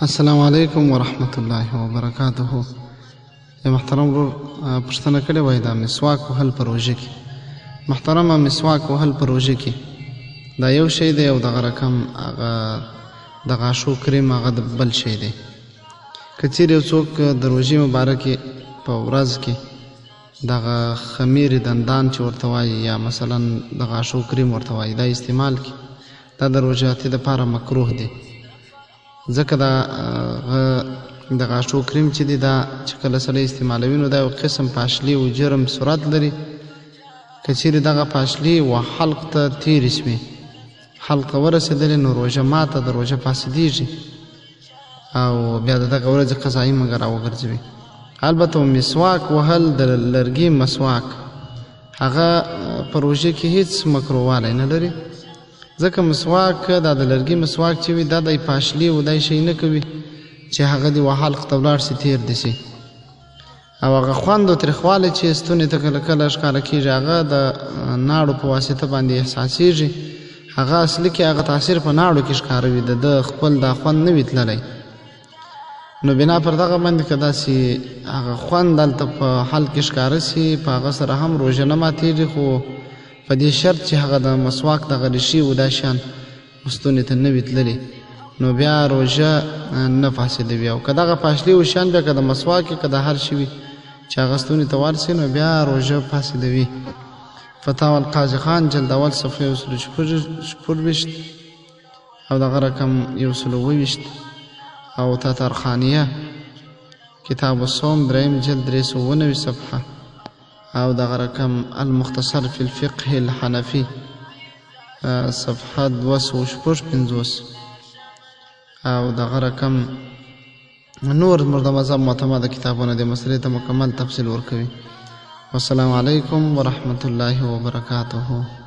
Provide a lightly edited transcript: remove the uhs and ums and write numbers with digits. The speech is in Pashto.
السلام علیکم ورحمت الله وبرکاته. یو محترم ورور پوښتنه کړې وای دا مسواک وهل په روژه کې. محترمه، مسواک وهل په روژه کې دا یو شی دی او دغه رقم هغه د غاښو کریم هغه د بل شی دی. که چیرې یو څوک د روژې مبارکې په ورځ کې دغه خمیر دندان چې ورته وایي یا مثلا د غاښو کریم ورته وایي دا استعمال کړي، دا د روژاتي دپاره مکروه دی، ځکه دا د غاښو کریم چې دی دا چې کله سړی استعمالوي نو دا یو قسم پاشلي او جرم صورت لري. که چیرې دغه پاشلي و حلق ته تېرې شوې، حلق ته ورسېدلې، نو روژه ماته د روژه فاسدېږي او بیا د دغه ورځې قضایي موږ راوګرځوي. البته مسواک وهل د لرګي مسواک هغه په روژې کې هیڅ مکرووالی نه لري، ځکه مسواک دا د لرګي مسواک چې وي دا د پاشلي او دای شی نه کوي چې هغه دې وحلق ته ولاړ سي تېر دي سي، او هغه خوند او تریخوالی چې ستوني ته کله کله ښکاره کېږي هغه د ناړو په واسطه باندې احساسېږي. هغه اصلي کې هغه تاثیر په ناړو کې ښکاره وي، د ده خپل دا خوند نه وي تللی. نو بنا پر دغه باندې که داسې هغه خوند هلته په حل کې ښکاره سي په هغه سره هم روژه نه ماتېږي، خو په دې شرط چې هغه د مسواک دغه ریښې و دا شیان ستوني ته نه وي تللي، نو بیا روژه نه فاسدوي. او که دغه پاشلي و شیان بیا که د مسواک که د هر شي وي چې هغه ستوني ته ورسي نو بیا روژه فاسدوي. فتاوی القاضي خان جلد اول صفحه 126 او دغه رقم 127 او تاتارخانیه کتاب الصوم دریم جلد 390 صفحه او دغه رقم المختصر فی الفقه الحنفي صفحه 256 او دغه رقم نور زموږ د مذهب معتمده کتابونه د مسلې ته مکمل تفصیل ورکوي. والسلام علیکم ورحمت الله وبرکاته.